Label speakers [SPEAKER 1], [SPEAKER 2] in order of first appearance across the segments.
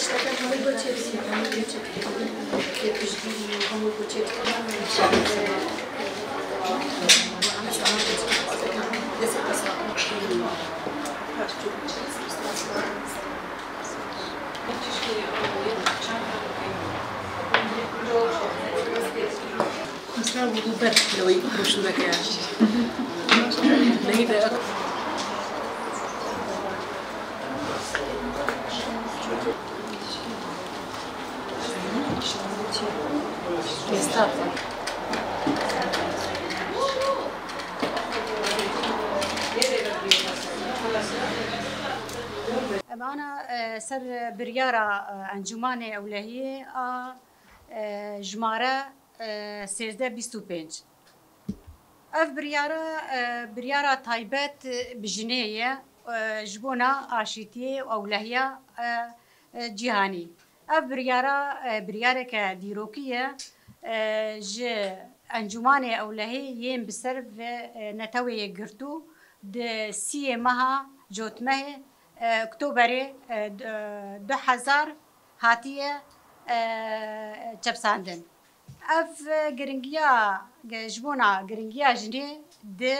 [SPEAKER 1] شتەکان هەمووی بۆ چێ هەمووی بۆ چێ پشتگیری هەمووی بۆ چێ
[SPEAKER 2] لەوەی بروشورەکەیان
[SPEAKER 3] ئەمانە سەر بریارە ئەنجومانی ئەولەهیە ژمارە 1325. ئەف بریارە بریارە تایبەت بژنەیە ji bona aşîtiyê û ewlehiya cîhanî. Ev biryara biryareke dîrokî ye ji encûmanê ewlehî yên bi ser netewê yekgirtû di siyê meha cotmehê Oktoberê 2000 hatiye çepsandin. Ev giringiya ji bona giringiya jinê di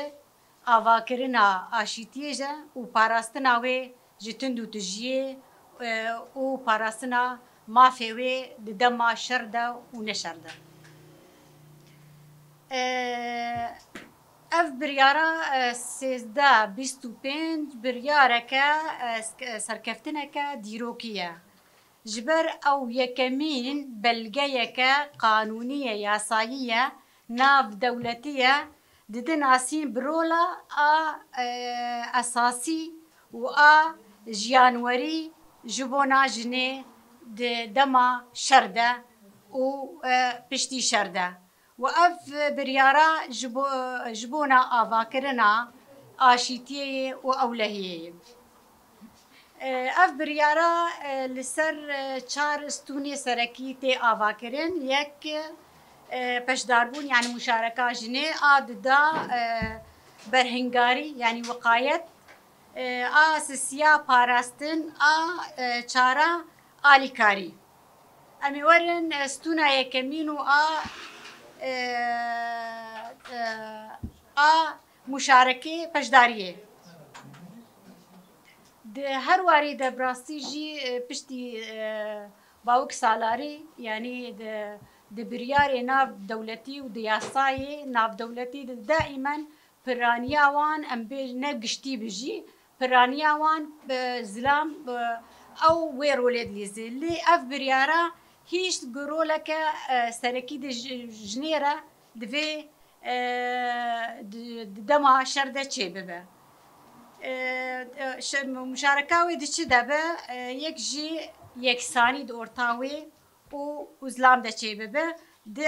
[SPEAKER 3] avakirina aşîtiyê je û parastina wê ji tund û tijiyê û parastina mafê wê di dema şer de û neşer de. Ev biryara 1325 biryareke serkeftineke dîrokî ye. Ji ber ew yekemîn belgeyeke qanûnî ye yasayî ye nav dewletî ye dide nasîn bi rola a esasî û a jiyanwerî ji bona jinê di dema şer de û piştî şer de. و ev biryara ji bona avakirina aşîtiyê û ewlehiyê ye. Ev biryara li ser çar stûnê serekî tê avakirin yek peşdarbûn yani muşareka jinê a dida berhingarî yani wiqayet a sisiya parastin a çara alîkarî. Em ê werin stûna yekemîn û a muşarekê peşdariyê. Di her warî de bi rastî jî piştî bawik salarî yanî di biryarê nav dewletî û di yasayê nav dewletî de daîmen piraniya wan em bê ne giştî bijî piraniya wan zilam ew wê rolê dilîzê. Lê ev biryara hîç roleke serekî di jinê re divê di dema şer de çê bibe. Muşareka wê di çi de be yek jî yeksanî di orta wê û zilam de çê bibe di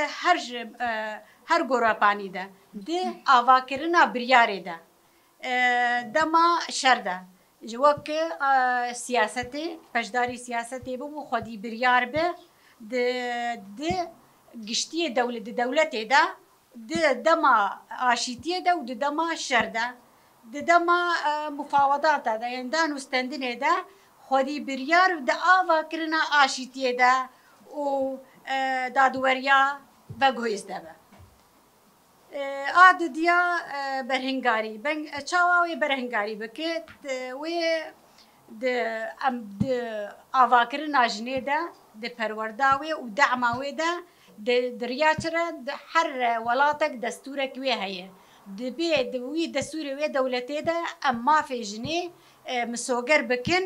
[SPEAKER 3] her gorapanî de di avakirina biryarê de dema şer de ji wek siyasetê peşdarî siyasetê bû xwedî biryar be di giştiyê di dewletê de di dema aşîtiyê de û di dema şer de di dema mufawadata de yani dan û stendinê de xwedî biryar di avakirina aşîtiyê de û dadweriya veguhêz de be. A didiya berhingarî. Çawa wê berhingarî bike wê em di avakirina jinê de di perwerda wê û de'ma wê de di riya çi re her welatek destûrek wê heye. Dibê di wî destûrê wê dewletê de em mafê jinê misoger bikin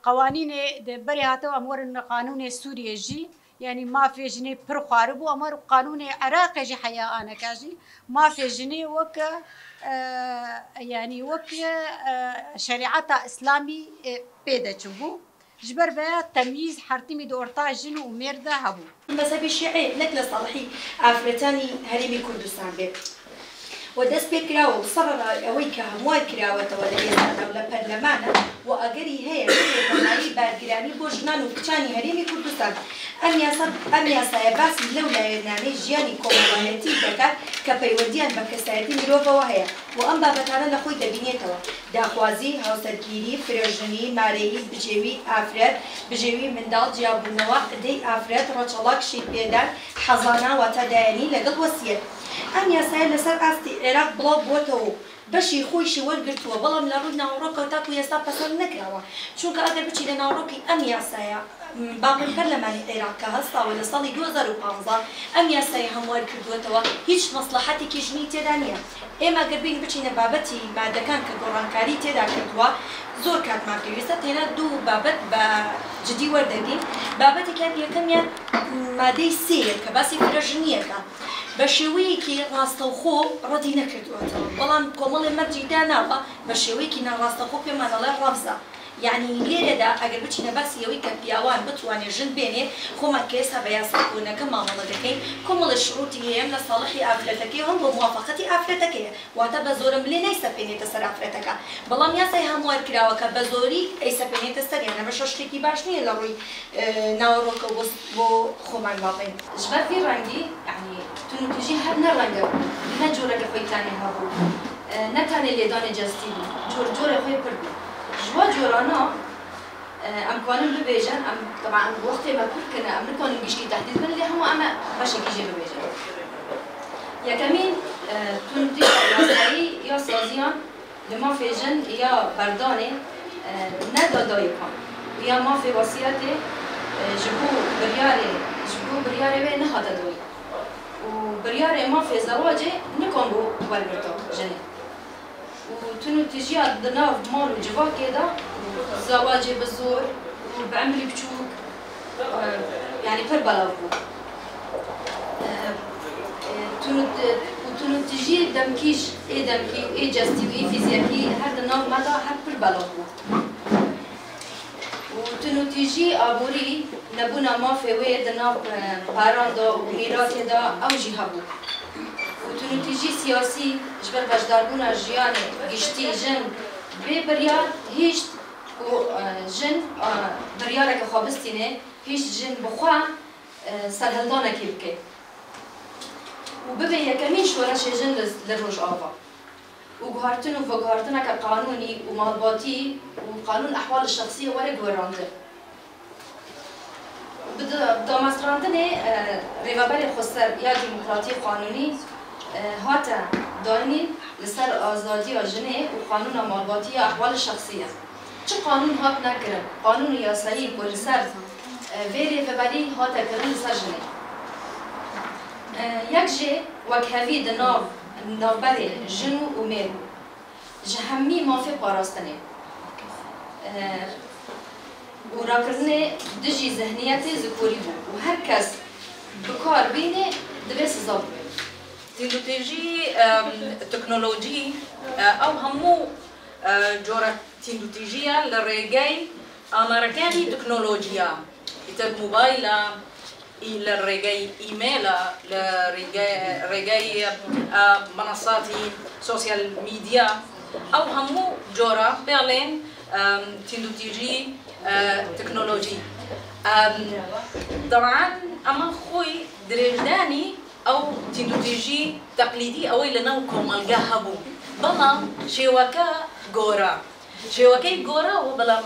[SPEAKER 3] qewanînê di berê hate em werin qanûnê Sûriyê jî yani mafê jinê pir xwaribû em werin qanûnê Iraqê jî heya aneka jî mafê jinê wek yani wek şerîeta İslamî pê de çûbû. Ji ber veya temyîz hertimî di orta jin û mêr de hebû.
[SPEAKER 1] مەزهەبی شیعی نەک لە ساڵحی ئافرەتانی هەرێمی کوردستان بێت. و دەست پێ کراوە و سەرەڕای ئەوەی کە هەمووان کراوەتەوە لە ئێستادا و لە پەرلەمانە و و ئەگەری هەیە ببێتە مایەی بارگرانی بۆ ژنان و کچانی هەرێمی کوردستان. ئەم یاسا ئەم یاسایە باسی لەو لایەنانەی ژیانی کۆمەڵایەتی دەکات کە پەیوەندییان بە کەسایەتی مرۆڤەوە هەیە و ئەم بابەتانە لە خۆی دەبینێتەوە، داخوازی، هاوسەرگیری، فرەژنی، مارەیی، بژێوی ئافرەت، بژێوی منداڵ، جیابوونەوە، عدەی ئافرەت، ڕەچەڵەک، شیرپێدان، حەزانە واتە دایەنی لەگەڵ وەسیەت. ئەم یاسایە لەسەر ئاستی عێراق بڵاو بووەتەوە و بەشی خۆیشی وەرگرتووە، بەڵام لە ڕووی ناوەڕۆکەوە تاکو ئێستا پەسەند نەکراوە، چونکە ئەگەر بچینە ناوەڕۆکی ئەم یاسایە، با بڵێین پەرلەمانی عێراق کە هەستاوە لە ساڵی 2015 ئەم یاسایە هەموار کردووەتەوە، هیچ مەسڵەحەتێکی ژنی تێدا نییە. ئێمە گەر بێین بچینە بابەتی مادەکان کە گۆڕانکاری تێدا کردووە، زۆر کاتمان پێویستە، تەنها دوو بابەت بە جدی وەردەگرین، بابەتێکیان یەکەمیان مادەی سێیە کە باسی فرەژنییەکە. بە شێوەیەکی ڕاستەوخۆ ڕەدی نەکردووەتەوە، بەڵام کۆمەڵێ مەرجی داناوە بە شێوەیەکی ناڕاستەوخۆ پێمان ئەڵێ ڕەفزە. یەعنی لێرەدا ئەگەر بچینە باسی ئەوەی کە پیاوان بتوانێ ژن بێنێ، خۆمان کە ئێستا بە یاسا کۆنەکە مامەڵە دەکەین، کۆمەڵێ شرووتی هەیە هەم لە ساڵحی ئافرەتەکەیە و هەم بۆ موافەقەتی ئافرەتەکەیە، واتە بە زۆرەملێ نایسەپێنێتە سەر ئافرەتەکە، بەڵام یاسای هەموارکراوەکە بە زۆری ئەیسەپێنێتە سەریان، ئەمەش شتێکی باش نییە لە ڕووی ناوەڕۆکەوە بۆ بۆ خۆمان با بڵێین.
[SPEAKER 4] ji ber vî rengî yanî tundûtûjî her ne reng bû, ne coreke xwe yê tenê hebû, ne tenê lêdanê cestî bû, cor corê xwe yê pir bû. Ji wa corana em kanin bibêjin, em teb'an em wextê me pir kine, em nikanin gişkî tehdîd bin lê hema em ê beşekî jê bibêjin. Yekemîn tundîya yasayî ya saziyan li mafê jin ya berdanê neda dayikan û ya mafê wesiyetê ji bo biryarê ji bo biryarê wê nehate dayîn û biryarê mafê zewacê nikanbû wergirta jinê û tun û tijiya di nav mal û civakê de zewacê bi zor û bi emrî biçûk yanî pir belav bû. Û tun û tijî demkî ji ê demkî û ê cestî û ê fîzyekî her di nav me de her pir belav bû. Û tun û tijî aborî nebûna mafê wê di nav paran de û mîratê de ew jî hebû. Û tun û tijî siyasî ji ber beşdarbûna jiyanê giştî jin bê biryar hîşt ku jin biryareke xwe bistîne, hîşt jin bi xwe serhildanekê bike û bibe yekemîn şoreşê jin li Rojava û guhertin û veguhertineke qanûnî û malbatî û qanûn ehwal şexsiyê were guherandin û bi damezrandinê rêveberê xweser ya demokratî qanûnî hate dayînîn li ser azadiya jinê û qanûna malbatî ya ehwal şexsî ye. Çi qanûn hat nekirin, qanûn û yasayî ku li ser vê rêveberî hate kirin li ser jinê. Yek jê wekhevî di nav navberê jin û mêr bû. Ji hemî mafê parastinê û rakirinê dijî zihniyetê zikorî bû û her kes bi kar bînê divê siza bibe.
[SPEAKER 2] Tîndûtêjî teknolojî ew hemû جۆرە تیندوتیژیە لە ڕێگەی ئامارەکانی تەکنۆلۆژیا، ئیتر مۆبایلە، لە ڕێگەی ئیمێلە، لە ڕێگەی مەنەساتی سۆسیال میدیا، ئەو هەموو جۆرە پێڵێن تیندوتیژی تەکنۆلۆژی. تەبعەن ئەمە خۆی درێژدانی ئەو تیندوتیژی تەقلیدی ئەوەی لەناو کۆمەڵگا هەبوو، بەڵام شێوەکە گۆرا، شێوەکەی گۆراوە، بەڵام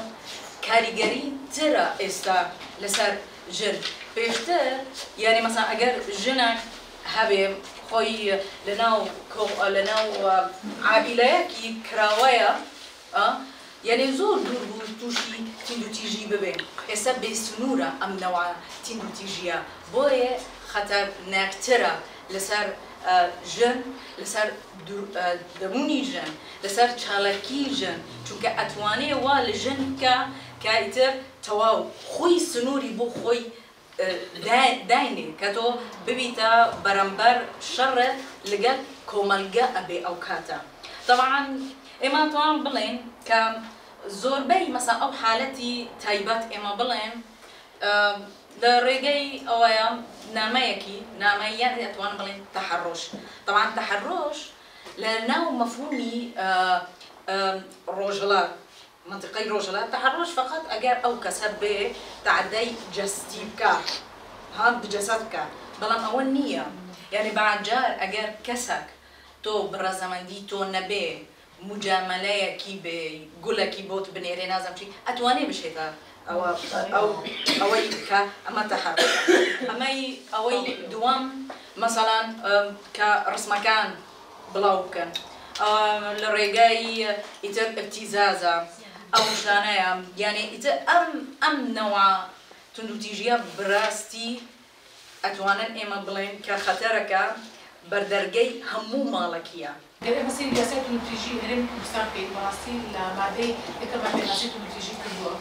[SPEAKER 2] کاریگەری ترە ئێستا لەسەر ژن. پێشتر یعنی مەسەن ئەگەر ژنێک هەبێ خۆی لەناو لەناو عائیلەیەکی کراوەیە، یعنی زۆر دوور بوو تووشی تیندوتیژی ببێ. ئێستا بێسنوورە ئەم نەوە تیندوتیژیە، بۆیە خەتەرناکترە لەسەر ژن، لەسەر دەمونی ژن، لەسەر چالاکی ژن، چونکە ئەتوانێ وا لە ژن بکە کە ئیتر تەواو خۆی سنووری بۆ خۆی داینێ کە تۆ ببیتە بەرامبەر شەڕت لەگەڵ کۆمەلگە ئەبێ ئەو کاتە. تەبعەن ئێمە توان بڵێن کە زۆربەی مەسا ئەو حالەتی تایبەت ئێمە بڵێن لە ڕێگەی ئەوەیە نامەیەکی نامەی یان ئەتوانم بڵێن تەحەڕوش. تەبعەن تەحەڕوش لە ناو مەفهومی ڕۆژهەڵات منطقەی ڕۆژهەڵات تەحەڕوش فقط ئەگەر ئەو کەسە بێ تەعەدای جەستی بکا ها بجەسەد بکا بەڵام ئەوە نییە یعنی بەعجار ئەگەر کەسەک تۆ بڕەزەمەندی تۆ نەبێ مجاملەیەکی بێ گولەکی بۆت بنێرێ نازم چی ئەتوانێ بشێتە ئەوە ئەو ئەوەی کە ئەمە تەحەڕوش ئەمەی ئەوەی دووەم مەسەڵەن کە ڕسمەکان بڵاو بکەن لە ڕێگای ئیتر ئبتیزازە ئەو شتانەیە یعنی ئیتر ئەم نەوە توندوتیژیە بڕاستی ئەتوانن ئێمە بڵێن کە خەتەرەکە بەردەرگەی هەموو ماڵەکیە.
[SPEAKER 5] گەر ئێمە سەیری یاسای توندوتیژی هەرێمی کوردستان بکەین، بەڕاستی لە مادەی یەکەما پێناسەی توندوتیژی کردووە،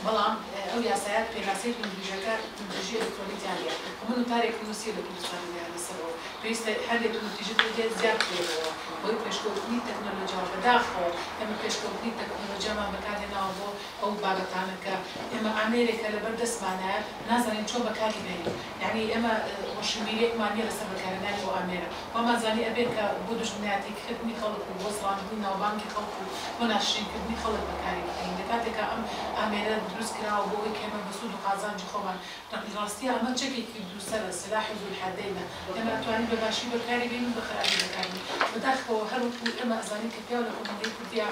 [SPEAKER 5] بەڵام ئەو یاسایە پێناسەی توندوتیژەکە توندوتیژی ئەلکترۆنی تیا نییە. خۆ من وتارێکم نووسیوە لە کوردستان میدیا لەسەر ئەوە. پێویستە هەندێک توندوتیژی تر زیاد بکرێتەوە بەهۆی پێشکەوتنی تەکنەلۆجیاوە. بەداخەوە ئێمە پێشکەوتنی تەکنەلۆجیامان بەکارهێناوە بۆ ئەو بابەتانە کە ئێمە ئامێرێکە لەبەر دەستمانایە نازانین چۆن بەکاری بێنین. یەعنی ئێمە ڕۆشنبیریەکمان نییە لەسەر بەکارهێنانی ئەو ئامێرە. وامان زانی ئەبێ کە بۆ دوژمنایەتی کردنی خەڵک و بۆ زڕاندنی ناوبانگی خەڵک و بۆ ناشرین کردنی خەڵک بەکاری بهێنین. لە کاتێکا ئەم ئامێرە دروست کراوە بۆ ئەوەی کە ئێمە بە سوود و قازانجی خۆمان ڕاستیە ئەمە چەکێکی دووسەرە، سلاح ذو الحدین، ە. ئێمە ئەتوانین بە باشی بەکاری بێنین و بە خراپی بەکاری بێنین. بەداخەوە هەر وەکوو ئێمە ئەزانین کە پیاو لە کۆمەڵگەی کوردیا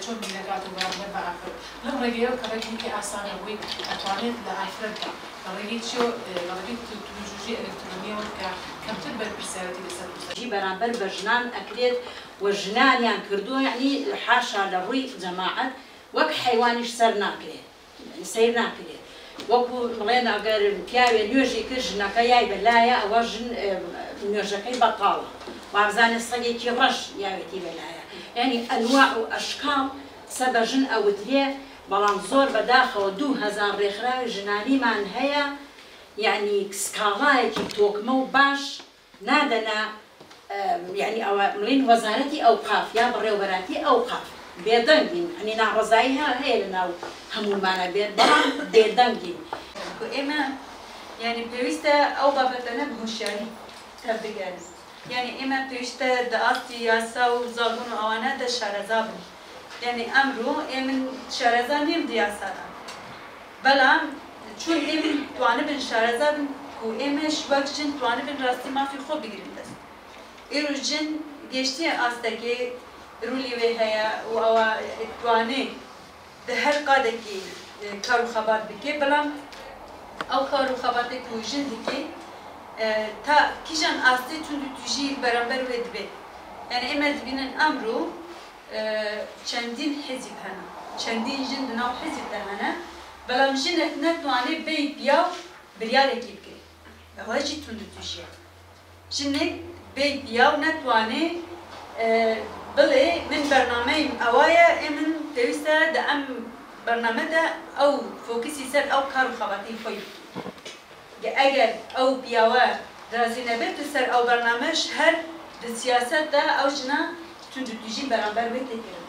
[SPEAKER 5] چۆن بیر ئەکاتەوە بەرامبەر بە ئافرەت. لەم ڕێگەیەوە کە ڕێگەیەکی ئاسانە بۆی ئەتوانێت لە ئافرەتدا لە ڕێگەی چیەوە؟ لە ڕێگەی توندوتیژی ئەلکترۆنیەوە کە کەمتر بەرپرسیارێتی لەسەر دروست
[SPEAKER 6] جی بەرامبەر بە ژنان ئەکرێت و ژنانیان کردووە یەعنی حاشا لە ڕووی جەماعەت وەک حەیوانیش سەر ناکرێت یەعنی سەیر ناکرێت وەکو بڵێن ئەگەر پیاوێ نوێژی کرد ژنەکە یای بە لایە ئەوە ژن نوێژەکەی بەتاڵە وابزانێ سەگێکی ڕەش یاوێتی بە لایە یەعنی ئەنواع و ئەشکاڵ قسە بە ژن ئەوترێ بەڵام زۆر بەداخەوە 2000 ڕێکخراوی ژنانیمان هەیە یەعنی سکاڵایەکی تۆکمە و باش نادەنە یەعنی ئەوە بڵێین وەزارەتی ئەوقاف یا بەڕێوەبەراتی ئەوقاف بێدەنگین یەعنی ناڕەزایی هەیە لەناو هەموومانە بێت بەڵام بێدەنگین.
[SPEAKER 7] ئێمە یانی پێویستە ئەو بابەتانە بە هۆشیاری تەڤبگەرن. یانی ئێمە پێویستە دە ئاستی یاسا و زاگۆن و ئەوانە دە شارەزا بن. یانی ئەمرۆ ئێمن شارەزا نیم دە یاسادا. بەڵام چون ئێمن توانبن شارەزا بن کو ئێمەش وەک ژن توانبن ڕاستی مافی خۆ بگرن دەست. ئێرو ژن گەیشتیە ئاستەکێ رولی وێ هەیە و ئەوە توانێ دە هەر قادێکی کار و خەبات بکێ، بەڵام ئەو کار و خەباتێک و ژن دکێ تا کیژان ئاستێ توند و توژی بەرامبەر وێ دبێ. یعنی ئێمە دبینن ئەمرۆ چەندین حیزب هەنە، چەندین ژن دناو حیزب هەنە، بەڵام ژنێک نەتوانێ بێی پیاو بریارێکی بکرێ. ئەوەشی توند و توژیە. ژنێک بێی پیاو نەتوانێ بڵێ من بەرنامەی ئەوایە، ئێ من پێویستە دە ئەم بەرنامەدا ئەو فۆکسی سەر ئەو کار و خەباتی خۆی بکەی. ئەگەر ئەو پیاوە رازی نەبێت سەر ئەو بەرنامەش هەر دە سیاسەتدا ئەو ژنە توندوتیژی بەرامبەر وێ تێکردن.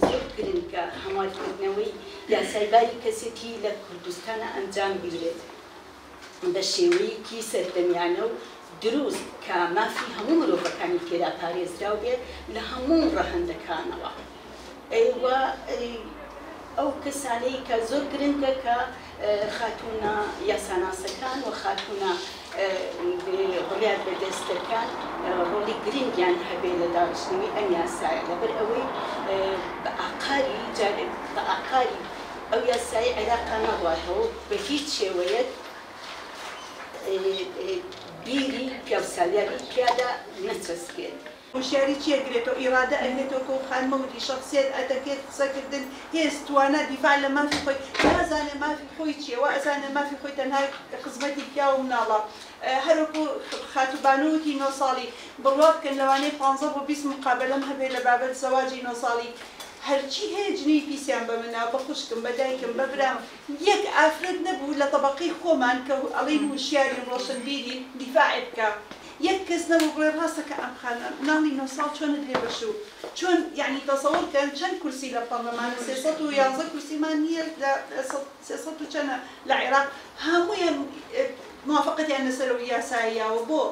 [SPEAKER 8] زۆر گرنگە هەموارکردنەوەی یاسای باری کەسێتی لە کوردستانە ئەنجام بدرێت بە شێوەیەکی سەردەمیانە و دروست کە مافی هەموو مرۆڤەکانی تێدا پارێزراو بێت لە هەموو ڕەهەندەکانەوە. و ئەو کەسانەی کە زۆر گرنگە کە خاتوونە یاساناسەکان و خاتوونە بڕیار بەدەستەکان ڕۆڵی گرنگیان هەبێ لە داڕشتنەوەی ئەم یاسایە، لەبەر ئەوەی بە ئاقاری ئەو یاسای عێراقا ناڕواتەوە بە هیچ شێوەیەک بیری پیاوسالیاری پیادا نەچەسپێت.
[SPEAKER 9] هۆشیاری چیە گرێتەوە؟ ئیرادە ئەگرێتەوە کە خانمە وتی شخصیت ئەتەکێت قسەکردن هێز توانا دیفاع لە مافی خۆی، نازانێ مافی خۆی چییە، وا ئەزانێ مافی خۆی تەنها خزمەتی پیاو و مناڵە. هەروەکو خاتوو بانووتی 9 ساڵی بڕوا بکەن لەوانەیە 15 بۆ 20 مقابلەم هەبێ لە بابەت زەواجی 9 ساڵی. هەرچی هەیە جنێی پیسیان بە منە، بە خوشکم، بە دایکم، بە برام، یەک ئافرەت نەبوو لە طبقەی خۆمان کە ئەڵێن هوشیارین ڕۆشنبیرین دیفاعی بکە. یەک کەس نەبوو بڵێ ڕاستە کە ئەم خانە مناڵی 9 ساڵ چۆنت لێ بەشوو، چۆن یعنی تەسەوڕ کەن چەند کورسی لە پەرلەمانە، 311 کورسیمان نییە لە 300 و چەنە لە عێراق، هەموویان موافقەتیان لەسەر ئەو یاساییەوە. بۆ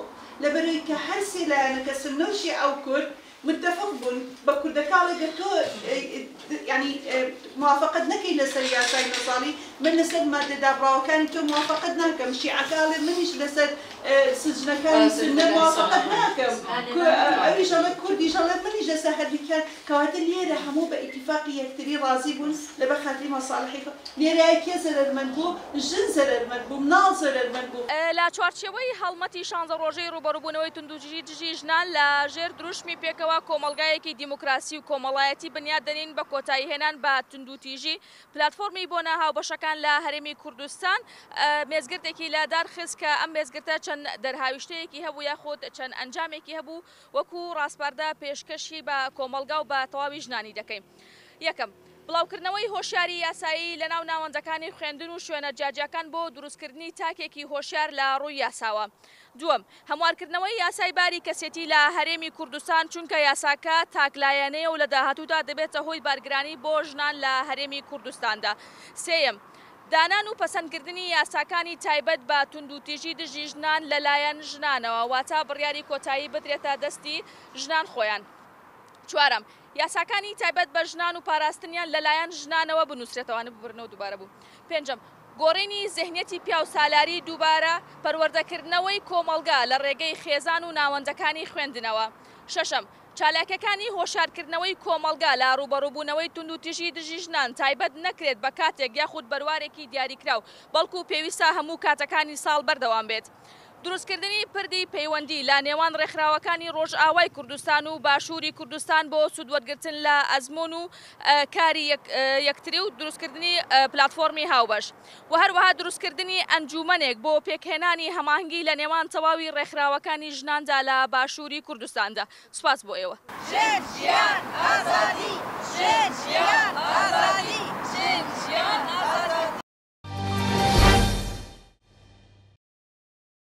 [SPEAKER 9] لەبەرەوەی کە هەر سێ لایەنەکە سنە و شیعە و کورد متفق بوون بە کوردەکە ئەڵێ گەر تۆ یانی موافەقەت نەکەی لەسەر یاسای 9 ساڵی من لەسەر مادە دابڕاوەکانی تۆ موافەقەت ناکەم، شیعەکە ئەڵێ منیش لەسەر سجنەکانی سوننە موافەقەت ناکەم، ئەویش ئەڵێ کوردیش ئەڵێ منیش لەسەر هەردووکیان، کەواتە لێرە هەموو بە ئیتیفاقی یەکتری ڕازی بوون لەبەر خاتری مەساڵحی خۆ، لێرە کێ زەرەرمەند بوو؟ ژن زەرەرمەند بوو، مناڵ زەرەرمەند بوو.
[SPEAKER 4] لە چوارچێوەی هەڵمەتی شانزە ڕۆژەی ڕووبەڕووبوونەوەی توندوتیژی دژی ژنان لە ژێر دروشمی پێکەوە کۆمەڵگایەکی دیموکراسی و کۆمەڵایەتی بنیات دەنین بە کۆتاییهێنان بە توندوتیژی، پلاتفۆرمی بۆنە هاوبەشەکان لە هەرێمی کوردستان مێزگردێکی لە دار خست کە ئەم مێزگردە چەند دەرهاویشتەیەکی هەبوو یاخود چەند ئەنجامێکی هەبوو وەکو ڕاسپاردە پێشکەشی بە کۆمەڵگا و بە تەواوی ژنانی دەکەین. یەکەم، بڵاوکردنەوەی هۆشیاری یاسایی لەناو ناوەندەکانی خوێندن و شوێنە جیاجیاکان بۆ دروستکردنی تاکێکی هۆشیار لە ڕووی یاساوە. دووەم، هەموارکردنەوەی یاسای باری کەسێتی لە هەرێمی کوردستان، چونکە یاساکە تاکلایەنەیە و لە داهاتوودا دەبێتە هۆی بارگرانی بۆ ژنان لە هەرێمی کوردستاندا. سێیەم، دانان و پەسەندکردنی یاساکانی تایبەت بە توندوتیژی دژی ژنان لەلایەن ژنانەوە، واتە بڕیاری کۆتایی بدرێتە دەستی ژنان خۆیان. چوارەم، یاساکانی تایبەت بە ژنان و پاراستنیان لەلایەن ژنانەوە بنووسرێتەوە، ببرنەوە دووبارە بوو. پێنجەم، گۆڕینی زهنیەتی پیاوسالاری دووبارە پەروەردەکردنەوەی کۆمەڵگا لە ڕێگەی خێزان و ناوەندەکانی خوێندنەوە. شەشەم، چالاکیەکانی هۆشیارکردنەوەی کۆمەڵگا لە ڕووبەڕووبوونەوەی توندوتیژی دژی ژنان تایبەت نەکرێت بە کاتێک یاخود بەروارێکی دیاریکراو، بەڵکو پێویستە هەموو کاتەکانی ساڵ بەردەوام بێت. دروستکردنی پردی پەیوەندی لە نێوان ڕێکخراوەکانی ڕۆژئاوای کوردستان و باشووری کوردستان بۆ سوودوەرگرتن لە ئەزموون و کاری یەکتری و دروستکردنی پلاتفۆرمی هاوبەش و هەروەها دروستکردنی ئەنجوومەنێک بۆ پێکهێنانی هەماهەنگی لە نێوان تەواوی ڕێکخراوەکانی ژناندا لە باشووری کوردستاندا. سوپاس بۆ ئێوە.
[SPEAKER 10] ژن ژیان ئازادی ژن ژیان ئازادی ژن ژیان ئازادی.